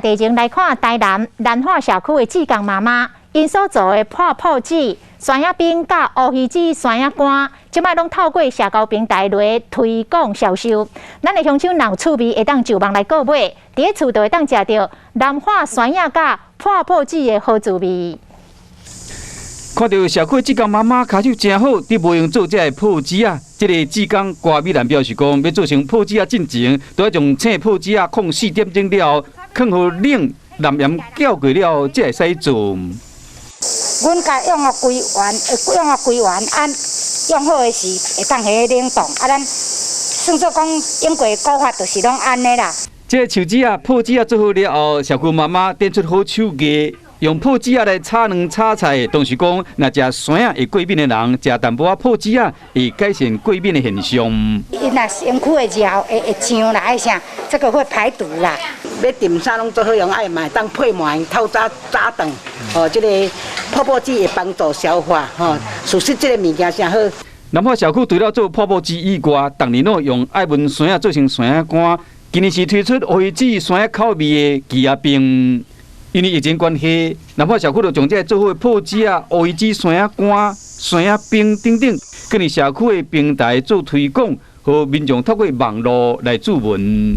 第二來看台南南化社區的志工媽媽，𪜶所做的泡泡紙、山仔冰佮烏魚子山仔乾，這擺攏透過社交平台來推廣銷售。咱的鄉親若有趣味，會當上網來購買，佇咧厝就會當食著南化山仔佮泡泡紙的好滋味。看著社區志工媽媽跤手誠好，佇無閒做這个報紙仔。這个志工郭美蘭表示講，欲做成報紙仔進前，都愛將青報紙仔炕4點鐘了後，囥予冷淋鹽攪過了後，才會使做。阮共用予規完，用予規完，按用好的時會當佇冷凍。啊，咱算做講用過的古法，就是攏按呢啦。這个樹枝仔、報紙仔做好了後，社區媽媽展出好手藝，用報紙仔來炒卵炒菜。同時講，若食山仔會過敏的人，食淡薄仔報紙仔會改善過敏的現象。伊若身軀會熱，會脹啦，愛啥？這個會排毒啦。欲燉啥攏足好用，愛嘛會當配糜透早早頓，吼，這個泡泡紙會幫助消化，吼，事實這个物件誠好。南化社區除了做泡泡紙以外，逐年攏用愛文山仔做成山仔乾。今年是推出烏魚子山仔口味的枝仔冰。因為疫情關係，南化社區就將這个做好的報紙仔、烏魚子山仔乾、山仔冰等等，佇社區的平台做推廣，予民眾透過網路來注文。